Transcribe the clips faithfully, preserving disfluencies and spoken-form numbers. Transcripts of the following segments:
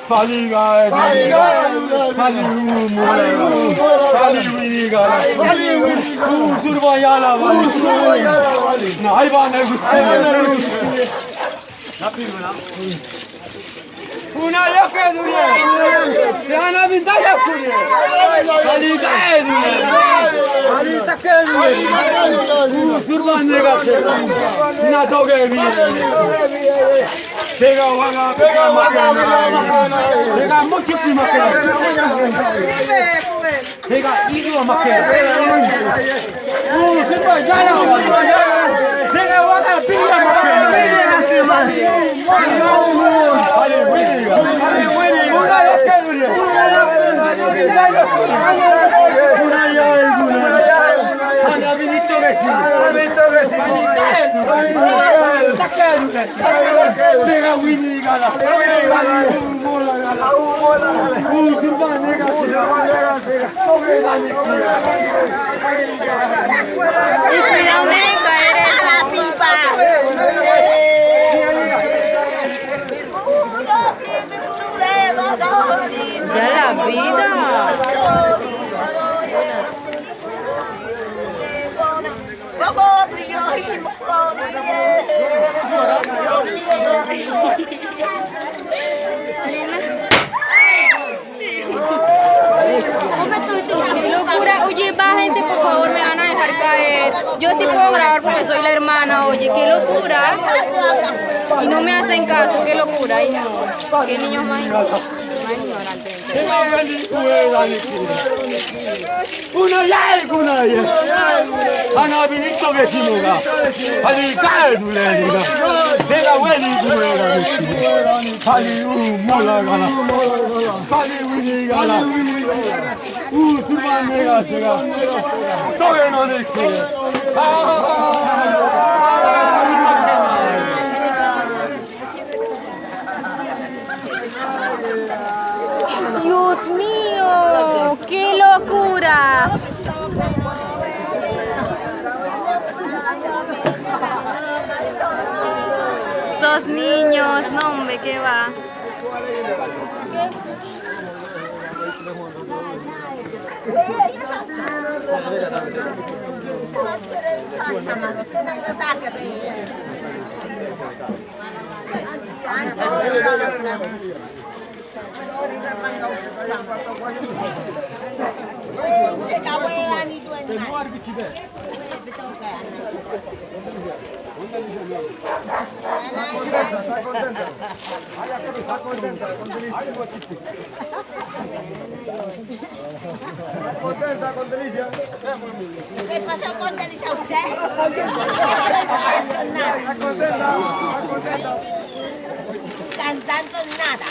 Pali ngai, pali ngai, pali ngai, pali ngai, pali ngai. Usurbayala, pali ngai. Na, ai ba na gusti. Una ya ke dunia. Ya na minta ya kunia. Pali ngai dunia. Pali ta ke dunia. Usurbayala ke. Na doge bi. Pega wanga, pega makena. Pega mucho ki makena. Pega idu makena. Uh, pega jaya. Pega wanga, pega makena. Pale, pale, pale. Una ya, una ya. Ana binito vecino. Binito vecino. Pega wini. Y cuidado de caer eso. Ya la vida. Qué locura. Oye, va, gente, por favor, me van a dejar caer. Yo sí puedo grabar porque soy la hermana. Oye, qué locura. Y no me hacen caso, qué locura. Ay, no. Qué niños más ignorantes. Una ya, una ya. Ana binito vecino ga. Ani kai dule ga. De la weni dule ga. Ani u mola ga. Ani wini ga. U surban ne ga se ga. Toge no de ke. Dios mío, qué locura. Estos niños, no, hombre, qué va. ¿Qué pasó con Delicia usted? ¿Está contenta? ¿Está contenta? Cantando nada.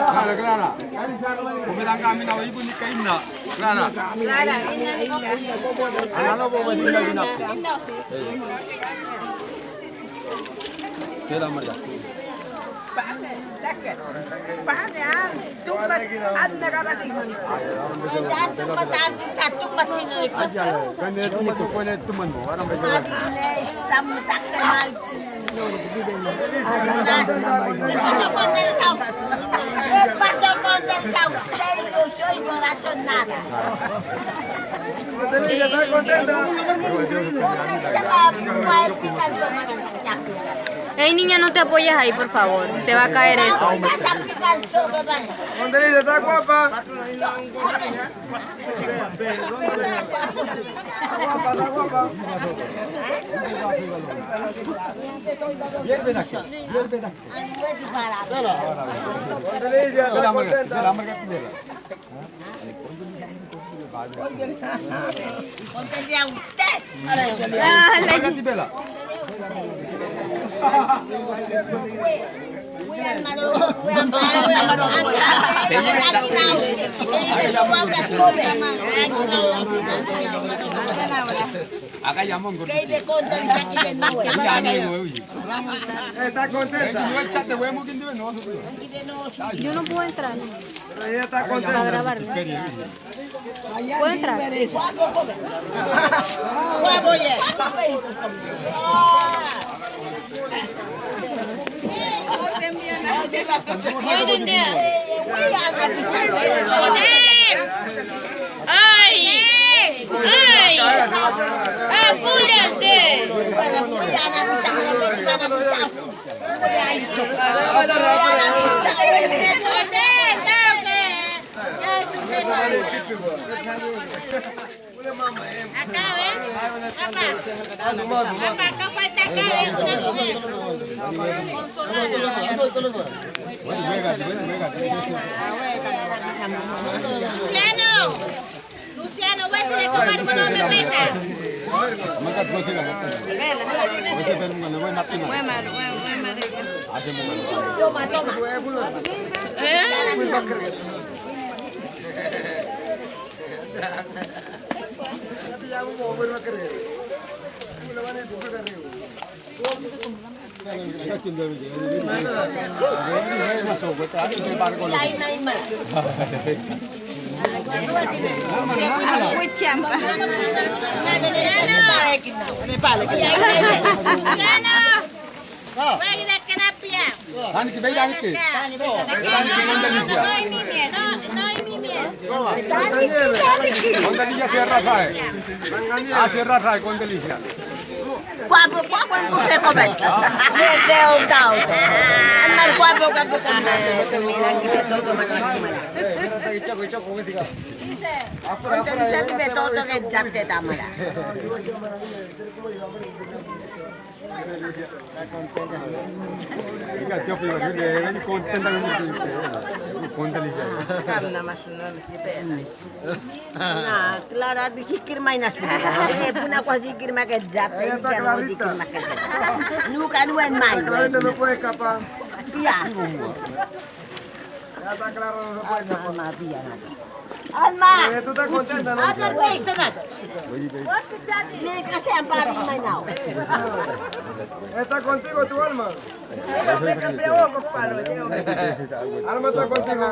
Clara, Clara. Komedan kami na ibu ni kaina. Clara. Clara, ina ni kaina. Ana lo bo ni kaina. Clara, marga. Ey, niña, no te apoyes ahí, por favor. Se va a caer eso. Condelisa, está guapa. Está guapa, está guapa. Condelisa, está contenta. Está contenta. Yo no puedo entrar. Ella está contenta. Para grabar, ¿no? ¿Puedo entrar? ¡Ay! ¡Ay! ¡Apúrese! Luciano, Luciano, ve si de comer con hombre pesa. Toma, toma. Daniki, bai daniki. Daniki, Condelisa. Condelisa, cierra, sae. Ah, cierra, sae, Condelisa. Guapo, guapo, guapo, guapo. Guapo, guapo, guapo. Condelisa, guapo, guapo. Na, Clara, di sikir mai na su. Eh, puna ko sikir mai ke jate, sikir mai ke jate. Nuka nuen mai. Clarita no puede escapar. Iya. Alma, Alma, Alma. Eh, tú estás contenta, ¿no? Ni que sean para mí, no. ¿Está contigo tu Alma? Alma está contigo.